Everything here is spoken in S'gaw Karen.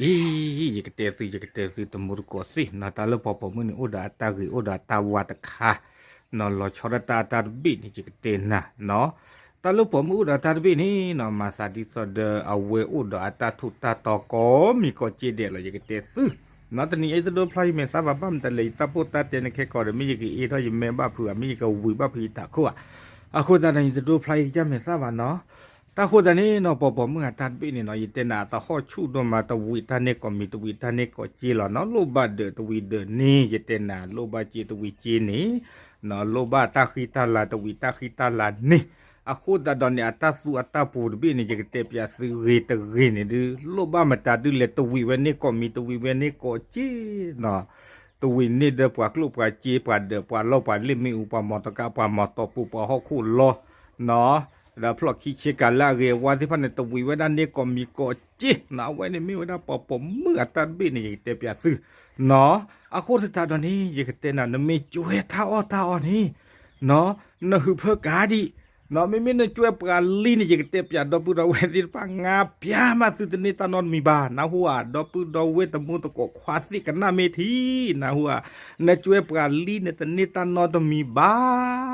အံၤ ယကတဲသု ယကတဲသုတမူတကိးသ့ၣ်နီၤ, တၢ်လၢပှၤပိာ်မုၣ်န့ၣ် အိၣ်ဒီးအတၢ်ဂ့ၤ အိၣ်ဒီးအတၢ်ဝါတခါနီၤ, လီၤဆီဒၣ်တၢ်အတၢ်တဘ့ၣ်န့ၣ် ယကတဲနၤနီၤ. တၢ်လၢပှၤမုၣ်အိၣ်ဒီးအတၢ်တဘ့ၣ်န့ၣ်နီၤ, မၤသးဒ်သိးဒီး အဝဲအိၣ်ဒီးအတၢ်ထူးတၢ်တီၤကိးမံၤကိးက့ဒဲးလီၤ ယကတဲသုနီၤ. တနံၤအံၤတဒိဖျါယမဲာ်သၣ်ဘၣ် ဘၣ်မတၤလဲၣ်ယတၢ်ပိၢ်တၢ်တဲန့ၣ်ခဲကီးဒီး မ့ၢ်ယကအ့ထီၣ်ယမဲဘၣ်ဖုးဧါ မ့ၢ်ယကဝံၤဘၣ်ဖုးယတၢ်ခိၣ်ဧါ, အဃိသတးဒီး ယတဒိဖျါယကစၢ်မဲာ်သၣ်ဘၣ်နီၤ. တၢ်ဃိသတးန့ၣ်နီၤ ပှၤပိာ်မုၣ်အတၢ်တဘ့ၣ်န့ၣ်နီၤ ယတဲနၤအသဟီၣ်ဆူၣ်ဒိၣ်မး တဝံၤတၢ်န့ၢ်ကိးမံၤ တဝံၤတၢ်န့ၢ်ကိးက့လီၤနီၤ, လိၣ်ဘၣ်ဒၢးတဝံၤဒၢးန့ၣ် ယတဲနၤ လိၣ်ဘၣ်စ့တဝံၤစ့န့ၣ်နီၤ, လိၣ်ဘၣ်တၢ်ဃံတၢ်လၤတဝံၤတၢ်ဃံတၢ်လၤန့ၣ်, အဃိသတးဒီးန့ၣ် အတၢ်သူအတၢ်ပူၤတဘ့ၣ်န့ၣ် ယကတဲပျးသုဂ့ၤတဂ့ၤန့ၣ်ဒုး လိၣ်ဘၣ်မတၤဒုးလဲၣ် တဝံၤဝဲန့ၢ်ကိးမံၤ တဝံၤဝဲန့ၢ်ကိးက့နီၤ, တဝံၤန့ၢ်ဒၢပှၤကျိၣ်ပှၤစ့ ပှၤဒၢးပှၤလီၢ်ပှၤလ့ၣ်မ့ၣ်အူ ပှၤမီၤတကး ပှၤမီၤတီၢ်ပူၤ ပှၤဟီၣ်ခိၣ်လီၤနီၤ, ဒီးဖျီၣ်ခံဆ့ကၤလၢအဂ့ၤအဝါသ့ၣ်တဖၣ်န့ၣ် တဝံၤဝဲဒၣ်န့ၢ်ကိးမံၤကိးက့နီၤ, အဝဲန့ၣ်မ့ၢ်ဝဲဒၣ်ပှၤပိာ်မုၣ်အတၢ်တဘ့ၣ်န့ၣ် ယကတဲပျးသုနီၤ. အဃိသတးဒီးန့ၣ် ယကတဲနၤ နမ့ၢ်ကွဲတၢ်အီၣ်တၢ်အီန့ၣ်နီၤ, နဟုးဖၢကၤဒံးနီၤ, မ့မ့ၢ်နကွဲပှၤလံန့ၣ် ယကတဲပျးဒီပုၢ်ဒီဝဲၢ်သ့ၣ်တဖၣ် ငါပျးမးသုတန့ၢ်တၢ်နီတမံၤဘၣ်, နၢ်ဟူဧါ, ဒီပုၢ်ဒီဝဲၢ်တမူတကိးခွါသ့ၣ်ကနၣ်မ့ၢ်ထံး, နၢ်ဟူဧါ, နကွဲပှၤလံန့ၣ် တန့ၢ်တၢ်နီတမံၤဘၣ်